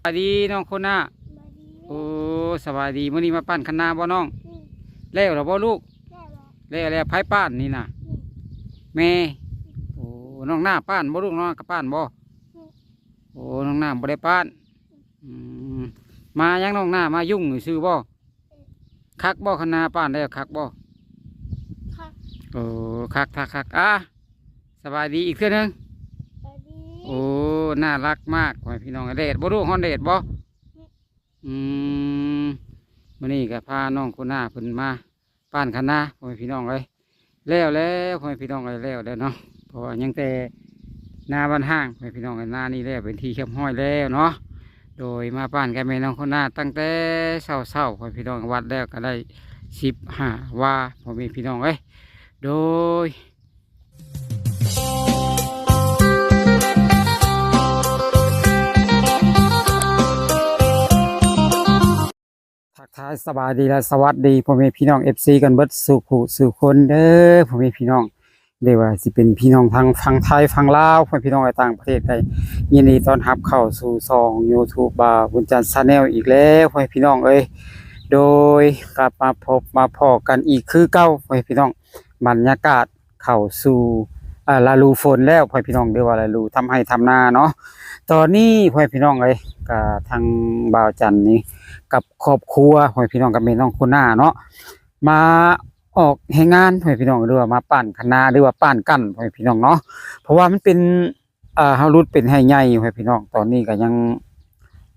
ສະບາຍດີນ້ອງໂຄນາ. ສະບາຍດີ. ໂອ້ ສະບາຍດີ. ມື້ນີ້ມາປ້ານຄັນນາບໍ່ນ້ອງ? ອືມ. ແລ້ວລະບໍ່ລູກ? ແລ້ວແລ້ວ. ແລ້ວແລ້ວ. ໃຜປ້ານນີ້ນະ? ອືມ. ແມ່. ໂອ້ ນ້ອງນາປ້ານບໍ່ລູກ? ນ້ອງນາກໍປ້ານບໍ່? ອືມ. ໂອ້ ນ້ອງນາບໍ່ໄດ້ປ້ານ. ອືມ. ມາຫຍັງນ້ອງນາ? ມາຫຍຸ້ງຊື່ບໍ່? ຄັກບໍ່? ຄັນນາປ້ານແລ້ວຄັກບໍ່? ຄັກ. ໂອ້ ຄັກ ຄັກ ຄັກ. ອ່າ ສະບາຍດີອີກເທື່ອໜຶ່ງ. ສະບາຍດີ. ໂອ້ ໜ້າລັກມາກ ພໍ່ແມ່ພີ່ນ້ອງ. ແດດບໍ່ລູກ? ຮ້ອນແດດບໍ່? ອືມ. ມື້ນີ້ກໍພານ້ອງໂຄນາເພິ່ນມາປ້ານຄັນນາ ພໍ່ແມ່ພີ່ນ້ອງເອີຍ. ແລ້ວແລ້ວ ພໍ່ແມ່ພີ່ນ້ອງເອີຍ ແລ້ວແລ້ວເນາະ ເພາະວ່າຍັງແຕ່ນາບ້ານຫ້າງ ພໍ່ແມ່ພີ່ນ້ອງເອີຍ. ນານີ້ແລ້ວເປັນທີ່ຮຽບຮ້ອຍແລ້ວເນາະ. ໂດຍມາປ້ານກັບແມ່ນ້ອງໂຄນາຕັ້ງແຕ່ເຊົ້າໆ ພໍ່ແມ່ພີ່ນ້ອງ. ວັດແລ້ວກໍໄດ້ສິບຫ້າວາ ພໍ່ແມ່ພີ່ນ້ອງເອີຍ. ໂດຍ ທັກທາຍສະບາຍດີ ແລະ ສະຫວັດດີພໍ່ແມ່ພີ່ນ້ອງ ເອັຟຊີ ກັນເບິດສູ່ຜູ້ສູ່ຄົນເດີ ພໍ່ແມ່ພີ່ນ້ອງ. ຫຼືວ່າຊິເປັນພີ່ນ້ອງທາງຝັ່ງໄທຝັ່ງລາວ ພໍ່ແມ່ພີ່ນ້ອງໃນຕ່າງປະເທດ ກໍຍິນດີຕ້ອນຮັບເຂົ້າສູ່ຊ່ອງ YouTube ບ່າວບຸນຈັນ Channel ອີກແລ້ວ ພໍ່ແມ່ພີ່ນ້ອງເອີຍ. ໂດຍກັບມາພົບມາພໍ້ກັນອີກຄືເກົ່າ ພໍ່ແມ່ພີ່ນ້ອງ. ບັນຍາກາດເຂົ້າສູ່ ອ່າ ລະດູຝົນແລ້ວ ພໍ່ແມ່ພີ່ນ້ອງ ຫຼືວ່າລະດູທຳໄຮ່ທຳນາເນາະ. ຕອນນີ້ ພໍ່ແມ່ພີ່ນ້ອງເອີຍ ກໍທາງບ່າວຈັນນີ້ກັບຄອບຄົວ ພໍ່ແມ່ພີ່ນ້ອງ ກັບແມ່ນ້ອງໂຄນາເນາະ ມາອອກແຮງງານ ພໍ່ແມ່ພີ່ນ້ອງ ຫຼືວ່າມາປ້ານຄັນນາ ຫຼືວ່າປ້ານກັນ ພໍ່ແມ່ພີ່ນ້ອງເນາະ. ເພາະວ່າມັນເປັນ ອ່າ ເຮົາຫຼຸດເປັນໄຮ່ໃຫຍ່ ພໍ່ແມ່ພີ່ນ້ອງ. ຕອນນີ້ກໍຍັງ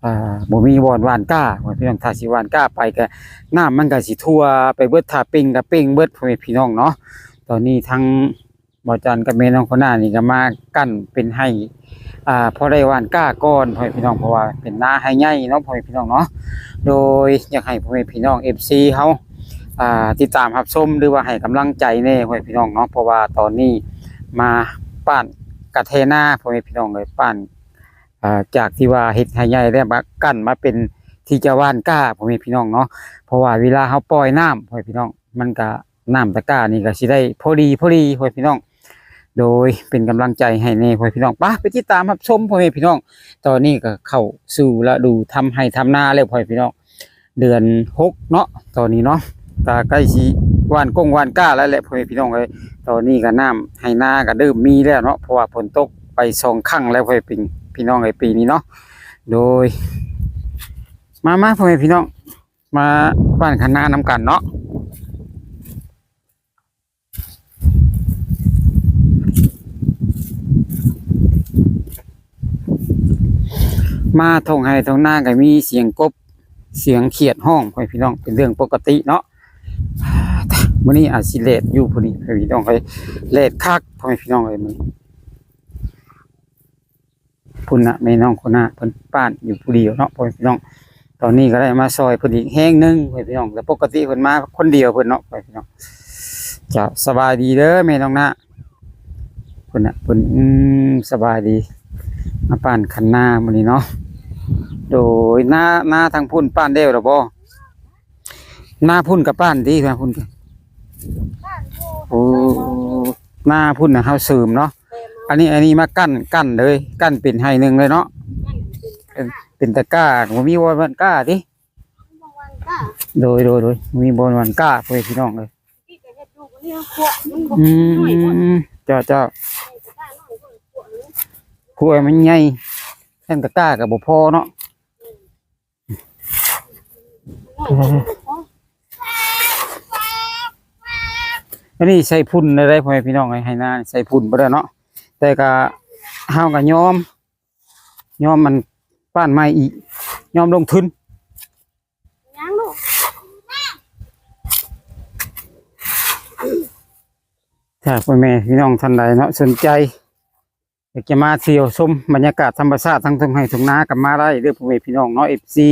ອ່າ ບໍ່ມີບ່ອນຫວ່ານກ້າ ພໍ່ແມ່ພີ່ນ້ອງ. ຖ້າຊິຫວ່ານກ້າໄປກໍ ນ້ຳມັນກໍຊິຖ້ວໄປເບິດ ຖ້າເປັ່ງກໍເປັ່ງເບິດ ພໍ່ແມ່ພີ່ນ້ອງເນາະ. ຕອນນີ້ທາງບ່າວຈັນກັບແມ່ນ້ອງໂຄນານີ້ກໍມາກັ້ນເປັນໄຮ່ ອ່າ ພໍໄດ້ຫວ່ານກ້າກ່ອນ ພໍ່ແມ່ພີ່ນ້ອງ ເພາະວ່າເປັນນາໄຮ່ໃຫຍ່ເນາະ ພໍ່ແມ່ພີ່ນ້ອງເນາະ. ໂດຍຢາກໃຫ້ພໍ່ແມ່ພີ່ນ້ອງ ເອັຟຊີ ເຮົາ ອ່າ ຕິດຕາມຮັບຊົມ ຫຼືວ່າໃຫ້ກຳລັງໃຈແດ່ ພໍ່ແມ່ພີ່ນ້ອງເນາະ. ເພາະວ່າຕອນນີ້ມາປ້ານກະແທນາ ພໍ່ແມ່ພີ່ນ້ອງເອີຍ ປ້ານ ອ່າ ຈາກທີ່ວ່າເຮັດໄຮ່ໃຫຍ່ແລ້ວ ມາກັ້ນມາເປັນທີ່ຈະຫວ່ານກ້າ ພໍ່ແມ່ພີ່ນ້ອງເນາະ. ເພາະວ່າເວລາເຮົາປ່ອຍນ້ຳ ພໍ່ແມ່ພີ່ນ້ອງ ມັນກະ ນ້ຳຕະກ້ານີ້ກໍຊິໄດ້ພໍດີ ພໍດີ ພໍ່ແມ່ພີ່ນ້ອງ. ໂດຍເປັນກຳລັງໃຈໃຫ້ແດ່ ພໍ່ແມ່ພີ່ນ້ອງ. ໄປ ໄປຕິດຕາມຮັບຊົມ ພໍ່ແມ່ພີ່ນ້ອງ. ຕອນນີ້ກໍເຂົ້າສູ່ລະດູທຳໄຮ່ທຳນາແລ້ວ ພໍ່ແມ່ພີ່ນ້ອງ. ເດືອນຫົກເນາະ ຕອນນີ້ເນາະ ກໍໃກ້ຊິຫວ່ານກົງຫວ່ານກ້າແລ້ວແຫຼະ ພໍ່ແມ່ພີ່ນ້ອງເອີຍ. ຕອນນີ້ກໍນ້ຳໄຮ່ນາກໍເລີ່ມມີແລ້ວເນາະ ເພາະວ່າຝົນຕົກໄປສອງຄັ້ງແລ້ວ ພໍ່ແມ່ພີ່ນ້ອງເອີຍ ປີນີ້ເນາະ. ໂດຍ ມາ ມາ ພໍ່ແມ່ພີ່ນ້ອງ ມາບ້ານຄັນນານຳກັນເນາະ. ມາທົ່ງໄຮ່ທົ່ງນາກໍມີສຽງກົບ ສຽງຂຽດຮ້ອງ ພໍ່ແມ່ພີ່ນ້ອງ ເປັນເລື່ອງປົກກະຕິເນາະ. ມື້ນີ້ອາດຊິແດດຢູ່ພຸ້ນນີ້ ພໍ່ແມ່ພີ່ນ້ອງເອີຍ ແດດຄັກ ພໍ່ແມ່ພີ່ນ້ອງເອີຍ ມື້ນີ້. ພຸ້ນນະ ແມ່ນ້ອງໂຄນາເພິ່ນປ້ານຢູ່ຜູ້ດຽວເນາະ ພໍ່ແມ່ພີ່ນ້ອງ. ຕອນນີ້ກໍໄດ້ມາຊ່ອຍເພິ່ນອີກແຮງໜຶ່ງ ພໍ່ແມ່ພີ່ນ້ອງ. ແຕ່ປົກກະຕິເພິ່ນມາຄົນດຽວເພິ່ນເນາະ ພໍ່ແມ່ພີ່ນ້ອງ. ເຈົ້າ ສະບາຍດີເດີແມ່ນ້ອງນາ. ພຸ້ນນະ ເພິ່ນ ອືມ ສະບາຍດີ ມາປ້ານຄັນນາມື້ນີ້ເນາະ. ໂດຍ ນາ ນາທາງພຸ້ນປ້ານແລ້ວລະບໍ່? ນາພຸ້ນກໍປ້ານຕິ ນາພຸ້ນກໍ ໂອ້ ນາພຸ້ນນະເຮົາເສີມເນາະ. ອັນນີ້ ອັນນີ້ມາກັ້ນ ກັ້ນເລີຍ ກັ້ນເປັນໄຮ່ໜຶ່ງເລີຍເນາະ. ເປັນ ເປັນຕະກ້າ ບໍ່ມີບ່ອນຫວ່ານກ້າຕິ? ໂດຍ ໂດຍ ໂດຍ ບໍ່ມີບ່ອນຫວ່ານກ້າ ພໍ່ແມ່ພີ່ນ້ອງເອີຍ. ອືມ ເຈົ້າ ເຈົ້າ ຫ້ວຍມັນໃຫຍ່ ແທ່ນຕະກ້າກໍບໍ່ພໍເນາະ. ອັນນີ້ໃສ່ຝຸ່ນໄດ້ ພໍ່ແມ່ພີ່ນ້ອງເອີຍ ໄຮ່ນາໃສ່ຝຸ່ນບໍ່ໄດ້ເນາະ. ແຕ່ກໍ ເຮົາກໍຍອມ ຍອມມັນປ້ານໃໝ່ອີກ ຍອມລົງທຶນ. ຖ້າພໍ່ແມ່ພີ່ນ້ອງທ່ານໃດເນາະ ສົນໃຈ ຢາກຈະມາທ່ຽວຊົມບັນຍາກາດທຳມະຊາດທາງທົ່ງໄຮ່ທົ່ງນາກໍມາໄດ້ເດີ ພໍ່ແມ່ພີ່ນ້ອງເນາະ ເອັຟຊີ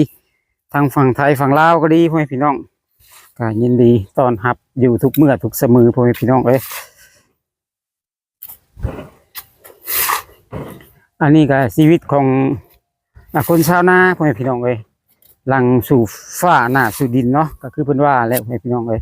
ທາງຝັ່ງໄທຝັ່ງລາວກໍດີ ພໍ່ແມ່ພີ່ນ້ອງ ກໍຍິນດີຕ້ອນຮັບຢູ່ທຸກເມື່ອທຸກສະເໝີ ພໍ່ແມ່ພີ່ນ້ອງເອີຍ. ອັນນີ້ກໍຊີວິດຂອງ ອ່າ ຄົນຊາວນາ ພໍ່ແມ່ພີ່ນ້ອງເອີຍ ຫຼັງສູ່ຟ້າໜ້າສູ່ດິນເນາະ ກໍຄືເພິ່ນວ່າແຫຼະ ພໍ່ແມ່ພີ່ນ້ອງເອີຍ.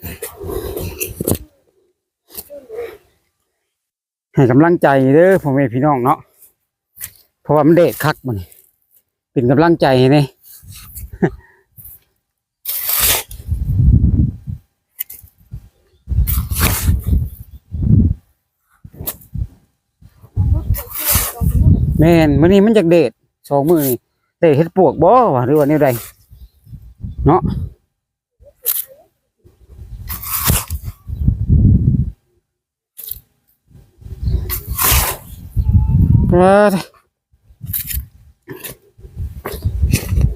ໃຫ້ກຳລັງໃຈເດີພໍ່ແມ່ພີ່ນ້ອງເນາະ ເພາະວ່າມັນແດດຄັກມື້ນີ້ ເປັນກຳລັງໃຈໃຫ້ແດ່. ແມ່ນ ມື້ນີ້ມັນຢາກແດດ ສອງມື້ນີ້ ໄດ້ເຮັດປວກບໍ່ວະ ຫຼືວ່າແນວໃດເນາະ? ເອີ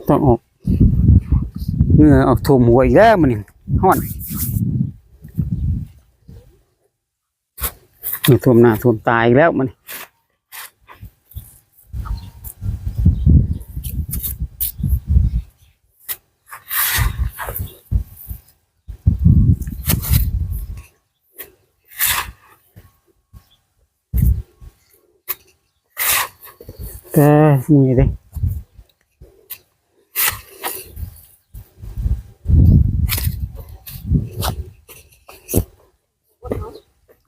ຕ້ອງອອກ ເຫື່ອອອກຖ້ວມຫົວອີກແລ້ວມື້ນີ້ ຮ້ອນ. ຖ້ວມໜ້າຖ້ວມຕາອີກແລ້ວມັນ. ແຕ່ນີ້ເດ້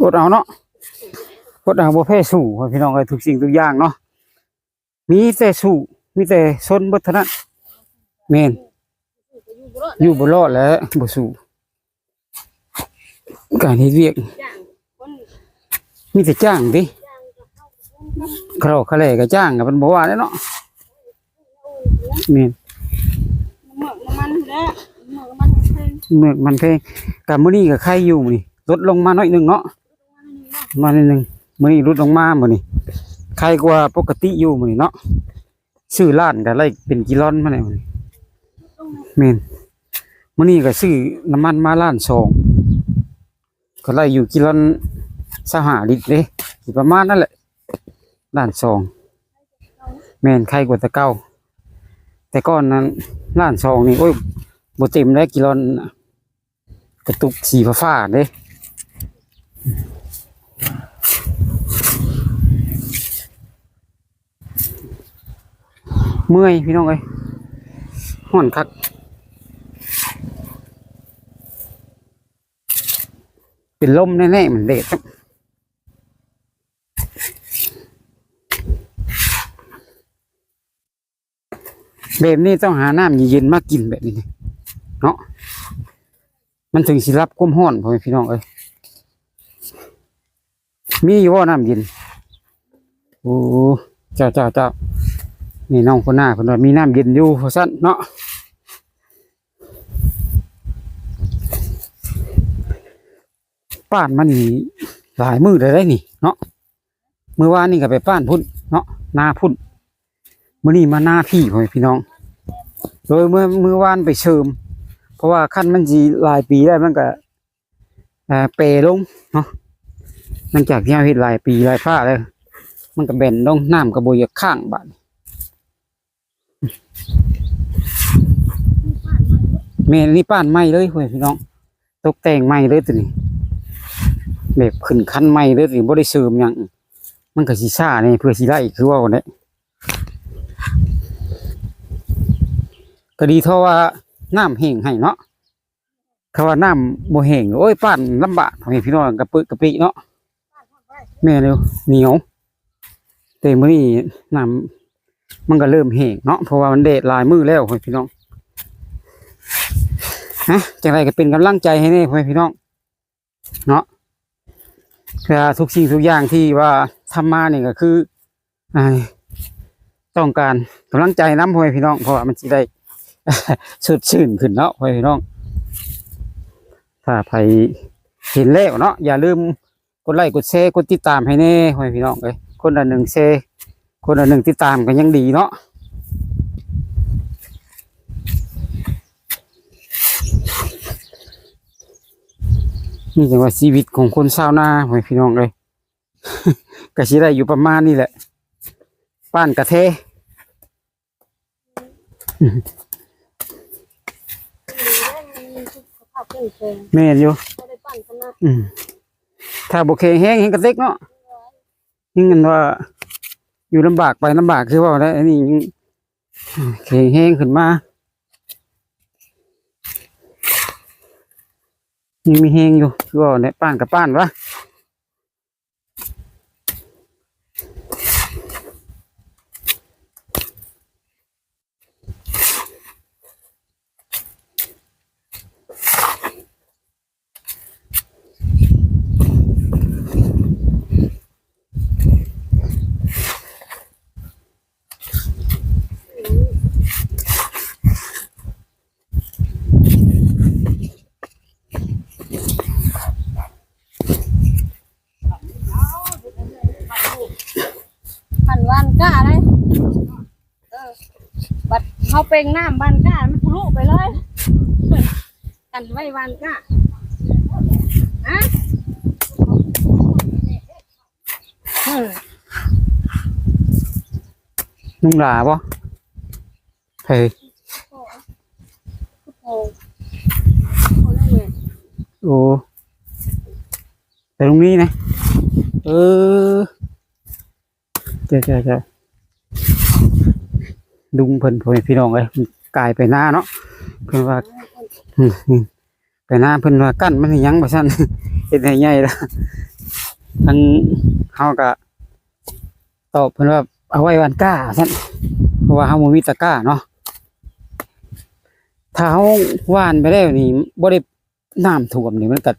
ອົດເອົາເນາະ ອົດເອົາ ບໍ່ແພ້ສູ້ ພີ່ນ້ອງເອີຍ ທຸກສິ່ງທຸກຢ່າງເນາະ ມີແຕ່ສູ້ ມີແຕ່ຊົນເບິດເທົ່ານັ້ນ. ແມ່ນ ຢູ່ບໍ່ລອດແຫຼະ ບໍ່ສູ້ ການເຮັດວຽກ ມີແຕ່ຈ້າງຕິ ຄ່າເຫຼົ້າຄ່າແລກໍຈ້າງ ກໍມັນບໍ່ວ່າແຫຼະເນາະ. ແມ່ນ ເໝືອກນ້ຳມັນແຫຼະ ເໝືອກນ້ຳມັນແພງ ເໝືອກນ້ຳມັນແພງ. ກະມື້ນີ້ກະໄຄຢູ່ ມື້ນີ້ລົດລົງມາໜ້ອຍໜຶ່ງເນາະ ມາໜ້ອຍໜຶ່ງ ມື້ນີ້ຫຼຸດລົງມາ ມື້ນີ້ໄຄກວ່າປົກກະຕິຢູ່ ມື້ນີ້ເນາະ. ຊື້ລ້ານກະໄດ້ເປັນກາລອນມາແລ້ວ ມື້ນີ້. ແມ່ນ ມື້ນີ້ກະຊື້ນ້ຳມັນມາລ້ານສອງ ກໍໄດ້ຢູ່ກາລອນຊາວຫ້າລິດເດ້ ຊິປະມານນັ້ນແຫຼະ ລ້ານສອງ. ແມ່ນ ໄຄກວ່າແຕ່ເກົ່າ ແຕ່ກ່ອນນັ້ນລ້ານສອງນີ້ ໂອ້ຍ ບໍ່ເຕັມແລ້ວກາລອນ ກະຕຸກສີຟ້າໆເດ້. ເມື່ອຍພີ່ນ້ອງເອີຍ ຮ້ອນຄັກ ເປັນລົມແນ່ໆ ມັນແດດ. ແບບນີ້ຕ້ອງຫານ້ຳເຢັນໆມາກິນແບບນີ້ເນາະ ມັນເຖິງຊິຮັບຄວາມຮ້ອນ ພໍ່ແມ່ພີ່ນ້ອງເອີຍ. ມີຢູ່ບໍ່ນ້ຳເຢັນ? ໂອ້ ເຈົ້າ ເຈົ້າ ເຈົ້າ ນີ້ນ້ອງຄົນໜ້າເພິ່ນວ່າມີນ້ຳເຢັນຢູ່ ວ່າຊັ້ນເນາະ. ປ້ານມານີ້ຫຼາຍມື້ແລ້ວເດ້ນີ້ເນາະ ມື້ວານນີ້ກໍໄປປ້ານພຸ້ນເນາະ ນາພຸ້ນ ມື້ນີ້ມານາພີ້ ພໍ່ແມ່ພີ່ນ້ອງ. ໂດຍເມື່ອ ມື້ວານໄປເສີມ ເພາະວ່າຄັນມັນຊິຫຼາຍປີແລ້ວ ມັນກໍ ເອ່ອ ແປລົງເນາະ ຫຼັງຈາກທີ່ເຮົາເຮັດຫຼາຍປີຫຼາຍຟ້າແລ້ວ ມັນກໍແບນລົງ ນ້ຳກໍບໍ່ຢາກຄ້າງບາດນີ້. ແມ່ນ ອັນນີ້ປ້ານໃໝ່ເລີຍ ພໍ່ແມ່ພີ່ນ້ອງ ຕົກແຕ່ງໃໝ່ເລີຍໂຕນີ້ ແບບຂຶ້ນຄັນໃໝ່ເລີຍໂຕນີ້ ບໍ່ໄດ້ເສີມຫຍັງ. ມັນກໍຊິຊ້າແດ່ ເພື່ອຊິໄດ້ຄືເວົ້າແຫຼະ ກໍດີເທົ່າວ່ານ້ຳແຫ້ງໃຫ້ເນາະ. ຄຳວ່ານ້ຳບໍ່ແຫ້ງ ໂອ້ຍ ປ້ານລຳບາກ ພໍ່ແມ່ພີ່ນ້ອງ ກະປຶກະປິເນາະ. ແມ່ນຢູ່ ໜຽວ ແຕ່ມື້ນີ້ນ້ຳມັນກໍເລີ່ມແຫ້ງເນາະ ເພາະວ່າມັນແດດຫຼາຍມື້ແລ້ວ ພໍ່ແມ່ພີ່ນ້ອງ. ຮະ ຈັ່ງໃດກໍເປັນກຳລັງໃຈໃຫ້ແດ່ ພໍ່ແມ່ພີ່ນ້ອງເນາະ. ເພື່ອທຸກສິ່ງທຸກຢ່າງທີ່ວ່າທຳມານີ້ກໍຄື ອ່າ ຕ້ອງການກຳລັງໃຈນຳ ພໍ່ແມ່ພີ່ນ້ອງ ເພາະວ່າມັນຊິໄດ້ສົດຊື່ນຂຶ້ນເນາະ ພໍ່ແມ່ພີ່ນ້ອງ. ຖ້າໃຜເຫັນແລ້ວເນາະ ຢ່າລືມກົດໄລ້ ກົດແຊ ກົດຕິດຕາມໃຫ້ແດ່ ພໍ່ແມ່ພີ່ນ້ອງເອີຍ. ຄົນລະໜຶ່ງແຊ ຄົນລະໜຶ່ງຕິດຕາມກໍຍັງດີເນາະ. ນີ້ຈັ່ງວ່າຊີວິດຂອງຄົນຊາວນາ ພໍ່ແມ່ພີ່ນ້ອງເອີຍ. ກະຊິໄດ້ຢູ່ປະມານນີ້ແຫຼະ ປ້ານກະແທ ແມ່ນຢູ່ ອືມ ຖ້າບໍ່ແຂງແຮງແຮງກະເຕັກເນາະ ຍັງອັນວ່າຢູ່ລຳບາກໄປລຳບາກ ຄືເວົ້າໄດ້ ອັນນີ້ຍັງແຂງແຮງຂຶ້ນມາ ຍັງມີແຮງຢູ່ ຄືເວົ້າໄດ້ ປ້ານກະປ້ານວະ. ເອົາເປັ່ງນ້ຳບ້ານກ້າ ມັນທະລຸໄປເລີຍ ກັນໄວ້ບ້ານກ້າ ຮະ ເອີ ລຸງຫຼ້າບໍ່? ໃຜ? ໂອ້ ແຕ່ລຸງນີ້ນະ ເອີ ເຈົ້າ ເຈົ້າ ເຈົ້າ ລຸງເພິ່ນ ພໍ່ແມ່ພີ່ນ້ອງເອີຍ ກາຍໄປນາເນາະ ເພິ່ນວ່າ ອືມ ໄປນາ ເພິ່ນວ່າກັ້ນມັນເຮັດຫຍັງວ່າຊັ້ນ ເຮັດໃຫ້ໃຫຍ່ລະ ທາງເຮົາກະຕອບເພິ່ນວ່າ ເອົາໄວ້ຫວ່ານກ້າວ່າຊັ້ນ ເພາະວ່າເຮົາບໍ່ມີຕະກ້າເນາະ ຖ້າເຮົາຫວ່ານໄປແລ້ວນີ້ ບໍ່ໄດ້ ນ້ຳຖ້ວມນີ້ມັນກໍ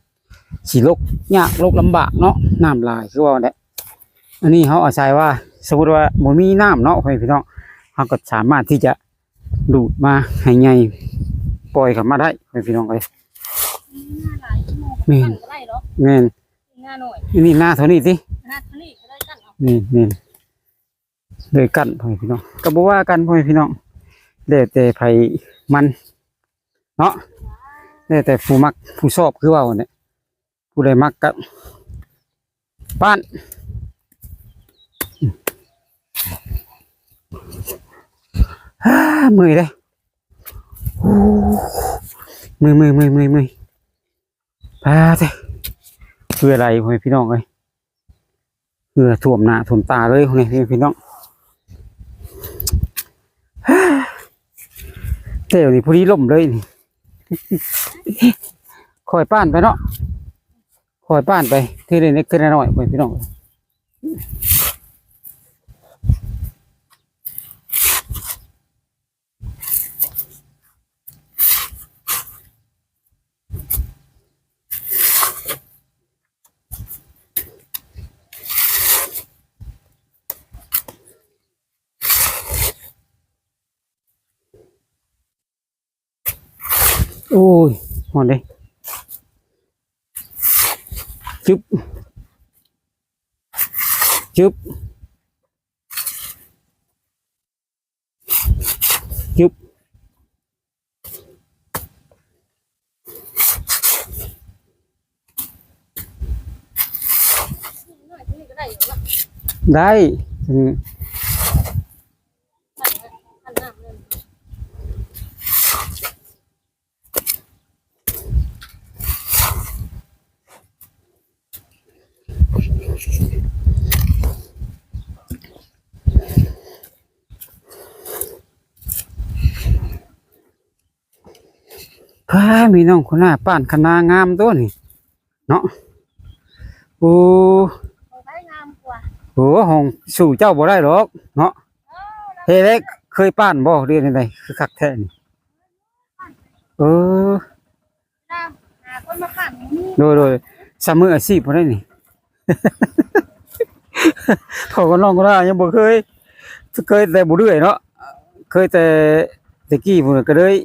ຊິລົກຍາກລົກລຳບາກເນາະ ນ້ຳຫຼາຍຄືເວົ້າແຫຼະ ອັນນີ້ເຮົາອາໄສວ່າ ສົມມຸດວ່າບໍ່ມີນ້ຳເນາະ ພໍ່ແມ່ພີ່ນ້ອງ ເຮົາກໍສາມາດທີ່ຈະດູດມາໃຫ້ໃຫຍ່ ປ່ອຍເຂົ້າມາໄດ້ ພໍ່ແມ່ພີ່ນ້ອງເອີຍ ແມ່ນ ແມ່ນ ນີ້ນາເທົ່ານີ້ຕິ ແມ່ນໆ ເລີຍກັ້ນ ພໍ່ແມ່ພີ່ນ້ອງ ກໍບໍ່ວ່າກັນ ພໍ່ແມ່ພີ່ນ້ອງ ແລ້ວແຕ່ໃຜມັນເນາະ ແລ້ວແຕ່ຜູ້ມັກຜູ້ຊອບ ຄືເວົ້າຫັ້ນແຫຼະ ຜູ້ໃດມັກກໍປ້ານ ອາ ເມື່ອຍເດ້ ໂອ້ ເມື່ອຍໆໆໆ ປາດເອີ ເຫື່ອໄຫຼ ພໍ່ແມ່ພີ່ນ້ອງເອີຍ ເຫື່ອຖ້ວມໜ້າຖ້ວມຕາເລີຍ ພໍ່ແມ່ພີ່ນ້ອງ ແຕ່ວນີ້ພໍດີລົ້ມເລີຍນີ້ ຄ່ອຍປ້ານໄປເນາະ ຄ່ອຍປ້ານໄປ ທີລະເລັກທີລະນ້ອຍ ພໍ່ແມ່ພີ່ນ້ອງ. ໂອ້ຍ ຮ້ອນເດ້ ຈຶບ ຈຶບ ຈຶບ ໄດ້ ອືມ. ພາ ມີນ້ອງຄົນໜ້າປ້ານຄະນາງາມຕົວນີ້ເນາະ. ໂອ້ ຂອງໃຜງາມກວ່າ? ໂອ້ ຂອງສູ້ເຈົ້າບໍ່ໄດ້ດອກເນາະ. ເອີ ເຮັດໃດ ເຄີຍປ້ານບໍ່ ຫຼືແນວໃດ ຄືຄັກແທ້ນີ້? ເອີ ຕາມຫາຄົນມາປັ້ນ. ໂດຍ ໂດຍ ສາມມືອາຊີບບໍ່ໄດ້ນີ້. ເຂົາກໍນ້ອງກໍວ່າຍັງບໍ່ເຄີຍ ເຄີຍແຕ່ບໍ່ເລື່ອຍເນາະ ເຄີຍແຕ່ແຕ່ກີ້ພຸ້ນ ກໍເລີຍ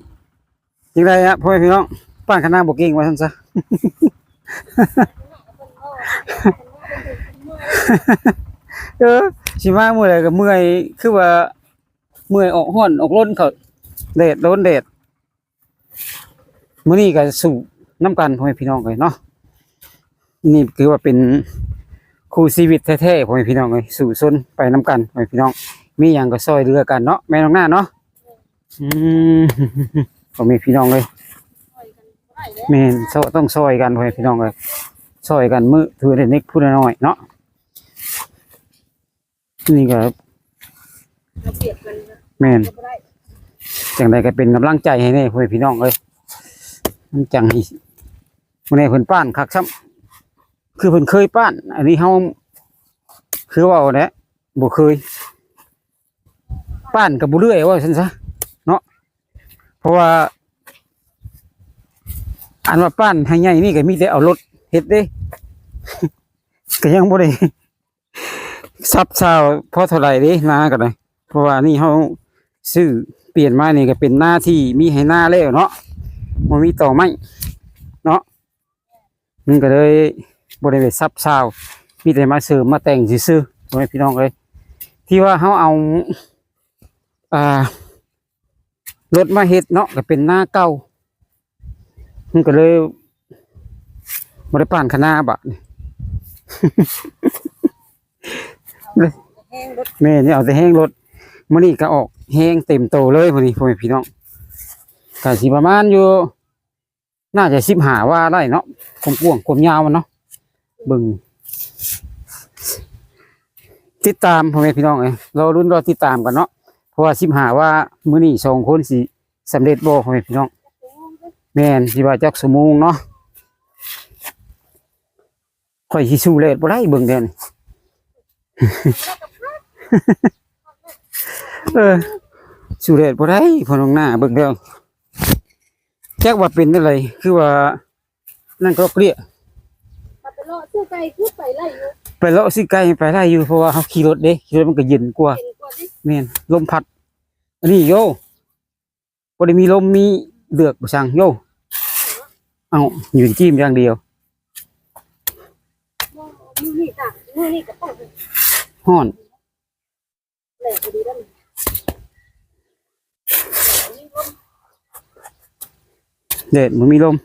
ຈັ່ງໃດອະ ພໍ່ແມ່ພີ່ນ້ອງ ປ້ານຄະນາບໍ່ເກັ່ງວ່າຊັ້ນຊະ. ເອີ ຊິມາມື້ໃດກໍເມື່ອຍ ຄືວ່າເມື່ອຍອອກຮ້ອນອອກລົນ ເຂົາແດດ ໂດນແດດ. ມື້ນີ້ກໍສູ້ນຳກັນ ພໍ່ແມ່ພີ່ນ້ອງເອີຍເນາະ. ນີ້ຖືວ່າເປັນຄູ່ຊີວິດແທ້ໆ ພໍ່ແມ່ພີ່ນ້ອງເອີຍ ສູ້ຊົນໄປນຳກັນ ພໍ່ແມ່ພີ່ນ້ອງ ມີຫຍັງກໍຊ່ອຍເຫຼືອກັນເນາະ ແມ່ນນ້ອງໜ້າເນາະ. ອືມ ພໍ່ແມ່ພີ່ນ້ອງເອີຍ ແມ່ນ ຕ້ອງຊ່ອຍກັນ ພໍ່ແມ່ພີ່ນ້ອງເອີຍ ຊ່ອຍກັນມື້ ຖືເລັກຜູ້ນ້ອຍເນາະ. ນີ້ກໍ ເອົາປຽບກັນ ແມ່ນ ກໍບໍ່ໄດ້ ຈັ່ງໃດກໍເປັນກຳລັງໃຈໃຫ້ແດ່ ພໍ່ແມ່ພີ່ນ້ອງເອີຍ ມັນຈັ່ງໃຫ້ ມື້ນີ້ເພິ່ນປ້ານຄັກຊ້ຳ ຄືເພິ່ນເຄີຍປ້ານ ອັນນີ້ເຮົາ ຄືເວົ້າແຫຼະ ບໍ່ເຄີຍ ປ້ານກໍບໍ່ເລື່ອຍ ວ່າຊັ້ນຊະເນາະ. ເພາະວ່າ ອັນວ່າປ້ານໃຫ້ໃຫຍ່ນີ້ກໍມີແຕ່ເອົາລົດເຮັດເດ້ ກໍຍັງບໍ່ໄດ້ ຊາບຊາວພໍເທົ່າໃດເດ້ ນາກໍໄດ້ ເພາະວ່ານີ້ເຮົາຊື້ປ່ຽນມານີ້ກໍເປັນນາທີ່ມີໄຮ່ນາແລ້ວເນາະ ບໍ່ມີຕໍໄມ້ເນາະ ມັນກໍເລີຍບໍ່ໄດ້ໄປຊາບຊາວ ມີແຕ່ມາເສີມມາແຕ່ງຊື່ໆ ພໍ່ແມ່ພີ່ນ້ອງເອີຍ. ທີ່ວ່າເຮົາເອົາ ອ່າ ລົດມາເຮັດເນາະ ກໍເປັນນາເກົ່າ ມັນກໍເລີຍບໍ່ໄດ້ປານຄະນາບາດນີ້. ແມ່ນ ເອົາແຕ່ແຮງລົດ ມື້ນີ້ກໍອອກແຮງເຕັມໂຕເລີຍມື້ນີ້ ພໍ່ແມ່ພີ່ນ້ອງ. ກໍຊິປະມານຢູ່ ໜ້າຈະສິບຫ້າວາໄດ້ເນາະ ຄວາມກວ້າງຄວາມຍາວມັນເນາະ. ເບິ່ງ ຕິດຕາມ ພໍ່ແມ່ພີ່ນ້ອງເອີຍ ລໍລຸ້ນລໍຕິດຕາມກັນເນາະ ເພາະວ່າສິບຫ້າວາ ມື້ນີ້ສອງຄົນຊິສຳເລັດບໍ່ ພໍ່ແມ່ພີ່ນ້ອງ. ແມ່ນ ຊິວ່າຈັກຊົ່ວໂມງເນາະ. ຂ້ອຍຊິສູ້ແດດບໍ່ໄດ້ເບິ່ງແດດນີ້ ເອີ ສູ້ແດດບໍ່ໄດ້ ພໍ່ນ້ອງໜ້າເບິ່ງແລ້ວ ຈັກວ່າເປັນຈັ່ງໃດ ຄືວ່ານັ້ນກໍເກລຍ ໄປເລາະຊື້ໄກ່ຄືໄປໄດ້ຢູ່ ໄປເລາະຊື້ໄກ່ໄປໄດ້ຢູ່ ເພາະວ່າເຮົາຂີ່ລົດເດ້ ຂີ່ລົດມັນກໍເຢັນກວ່າ ເຢັນກວ່າຕິ ແມ່ນ ລົມພັດ ອັນນີ້ໂຍ ບໍ່ໄດ້ມີລົມມີເລືອກບໍ່ຊ່າງໂຍ ເອົ້າ ຢືນຈີ້ມຢ່າງດຽວ ມື້ນີ້ກະ ມື້ນີ້ກະ ຮ້ອນ ແດດບໍ່ມີລົມ ແດດບໍ່ມີລົມ.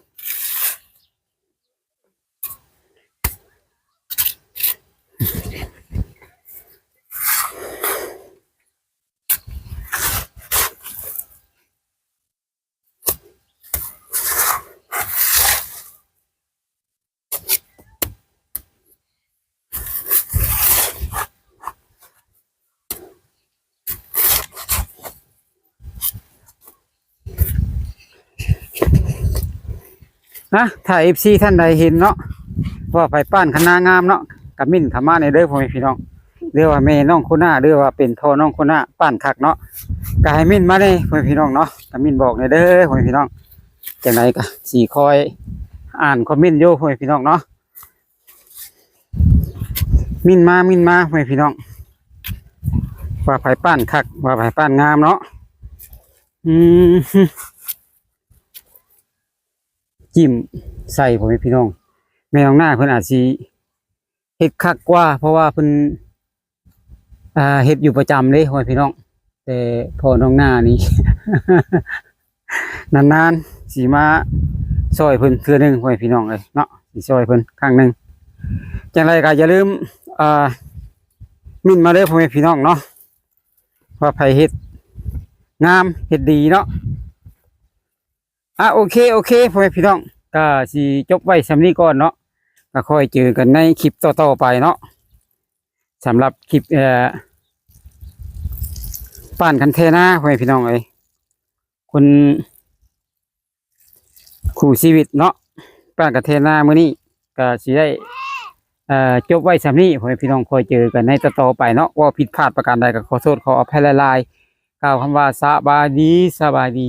ນະ ຖ້າເອັຟຊີທ່ານໃດເຫັນເນາະ ວ່າໃຜປ້ານຄະນາງາມເນາະ ກະເມັ້ນເຂົ້າມາແດ່ເດີ ພໍ່ແມ່ພີ່ນ້ອງ ຫຼືວ່າແມ່ນ້ອງໂຄນາ ຫຼືວ່າເປັນພໍ່ນ້ອງໂຄນາປ້ານຄັກເນາະ ກະໃຫ້ເມັ້ນມາແດ່ ພໍ່ແມ່ພີ່ນ້ອງເນາະ ກະເມັ້ນບອກແດ່ເດີ ພໍ່ແມ່ພີ່ນ້ອງ. ຈັ່ງໃດກະຊິຄອຍອ່ານຄອມເມັ້ນຢູ່ ພໍ່ແມ່ພີ່ນ້ອງເນາະ. ມິ້ນມາ ມິ້ນມາ ພໍ່ແມ່ພີ່ນ້ອງ ວ່າໃຜປ້ານຄັກ ວ່າໃຜປ້ານງາມເນາະ. ອືມ ຈິ້ມໃສ່ ພໍ່ແມ່ພີ່ນ້ອງ ແມ່ນ້ອງໜ້າເພິ່ນອາດຊິເຮັດຄັກກວ່າ ເພາະວ່າເພິ່ນ ອ່າ ເຮັດຢູ່ປະຈຳເດ້ ພໍ່ແມ່ພີ່ນ້ອງ. ແຕ່ພໍ່ນ້ອງໜ້ານີ້ ນານໆ ຊິມາຊ່ອຍເພິ່ນເທື່ອໜຶ່ງ ພໍ່ແມ່ພີ່ນ້ອງເອີຍເນາະ ຊິຊ່ອຍເພິ່ນຄັ້ງໜຶ່ງ. ຈັ່ງໃດກໍຢ່າລືມ ອ່າ ເມັ້ນມາເດີ ພໍ່ແມ່ພີ່ນ້ອງເນາະ ວ່າໃຜເຮັດງາມເຮັດດີເນາະ. ອ່າ ໂອເຄ ໂອເຄ ພໍ່ແມ່ພີ່ນ້ອງ ກໍຊິຈົບໄວ້ສ່ຳນີ້ກ່ອນເນາະ ກໍຄ່ອຍເຈີກັນໃນຄລິບຕໍ່ໆໄປເນາະ. ສຳລັບຄລິບ ເອີ ປ້ານຄັນແທນາ ພໍ່ແມ່ພີ່ນ້ອງເອີຍ ຄົນຄູ່ຊີວິດເນາະ ປ້ານຄັນແທນາມື້ນີ້ກໍຊິໄດ້ ເອີ ຈົບໄວ້ສ່ຳນີ້ ພໍ່ແມ່ພີ່ນ້ອງ ຄ່ອຍເຈີກັນໃນຕໍ່ໆໄປເນາະ. ເວົ້າຜິດພາດປະການໃດກໍຂໍໂທດຂໍອະໄພຫຼາຍໆ ກ່າວຄຳວ່າສະບາຍດີ ສະບາຍດີ.